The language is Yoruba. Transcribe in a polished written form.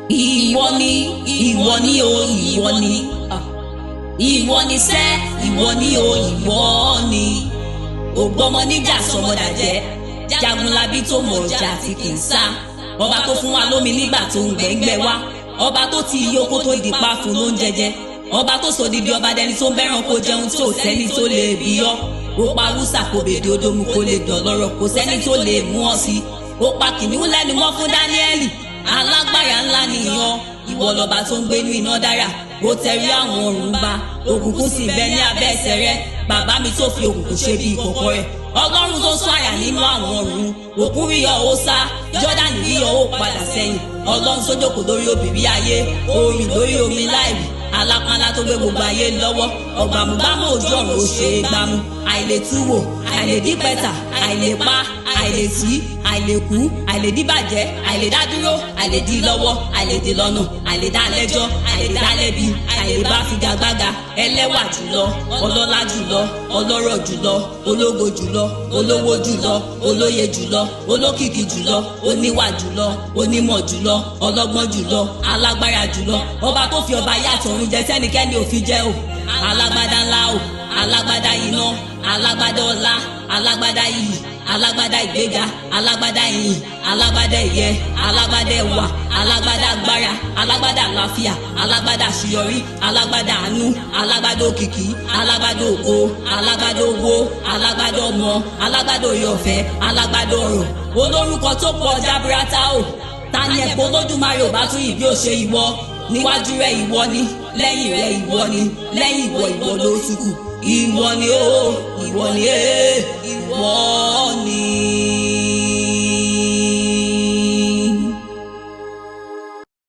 Ìwọ ni, ìwọ ni o, ìwọ ni. Ìwọ ni sẹ́, ìwọ ni o, ìwọ ni. Ògbọ́mọ níjà sọmọdàjẹ́, Jagunlabi tó mọ̀ ọjà tí kì í sá. Ọba tó fún wa lómi nígbà tó ń gbẹ́ngbẹ́ wá. Ọba tó ti yí oko tó di pa fún ló ń jẹjẹ. Ọba tó sọ dídí ọba dẹni tó ń bẹ́ràn kó jẹun tí ò sẹ́ni tó lè bí ọ́. Ó pa Wúsà kò bèdè odòmù kó lè dọ̀ lọ́rọ̀, kò sẹ́ni tó lè mú ọ sí. Ó pa kìnìún lẹ́nu mọ́ fún Dáníẹ́lì. Alágbára ńlá nìyàn, ìwọ lọba tó ń gbénú iná dára. Ó tẹrí àwọn ọ̀run ba, òkùnkùn sì bẹ ní abẹ́ ẹsẹ̀ rẹ̀. Bàbá mi tó fi òkùnkùn ṣe bí ìkọ̀kọ̀ rẹ̀. Ọlọ́run tó sọ àyà nínú àwọn ọ̀run, òkun rí ọ ó sá, Jọ́dánì rí ọ ó padà sẹ́yìn. Ọlọ́run tó jókòó lórí òbírí ayé, orin lórí omi láìrì, alápánlá tó gbé gbogbo ayé lọ́wọ́, ọ̀gbàmùgbàmù ojú ọ̀run ó ṣe é gbámú. Àìlètúwò, àìlèdípẹ̀tà, àìlèpa, àìlètí, àìlèkú, àìlèdíbàjẹ́, àìlèdádúró, àìlèdílọ́wọ́, àìlèdílọ́nà, àìlèdálẹ́jọ́, àìlèdálẹ́bi, àìlèbáfigagbága, ẹlẹ́wà jùlọ, ọlọ́lá jùlọ, ọlọ́rọ̀ jùlọ, ológo jùlọ, olówó jùlọ, olóye jùlọ, olókìkí jùlọ, oníwà jùlọ, onímọ̀ jùlọ, ọlọ́gbọ́n jùlọ, alágbára jùlọ, ọba tó fi ọba yàtọ̀ ọ̀run jẹ sẹ́nikẹ́ni ò fi jẹ́ o, alágbádá ńlá o, alágbádá iná, alágbádá ọlá, alágbádá iyì, alágbádá ìgbéga, alágbádá ìyìn, alágbádá ẹ̀yẹ, alágbádá ẹwà, alágbádá agbára, alágbádá àlàáfíà, alágbádá àṣeyọrí, alágbádá àánú, alágbádá òkìkí, alágbádá ògo, alágbádá owó, alágbádá ọmọ, alágbádá oore ọ̀fẹ́, alágbádá ọrọ̀, olórúkọ tó pọ̀ jaburata o. Ta ni ẹ̀pọ̀ Olódùmarè ò bá tún yìí bí ó ṣe ìwọ? Níwájú rẹ ìwọ ni, lẹ́yìn rẹ ìwọ ni, lẹ́yìn ìwọ ìwọ ló tún kù. Ìwọ ni o, ìwọ ni, ìwọ ni.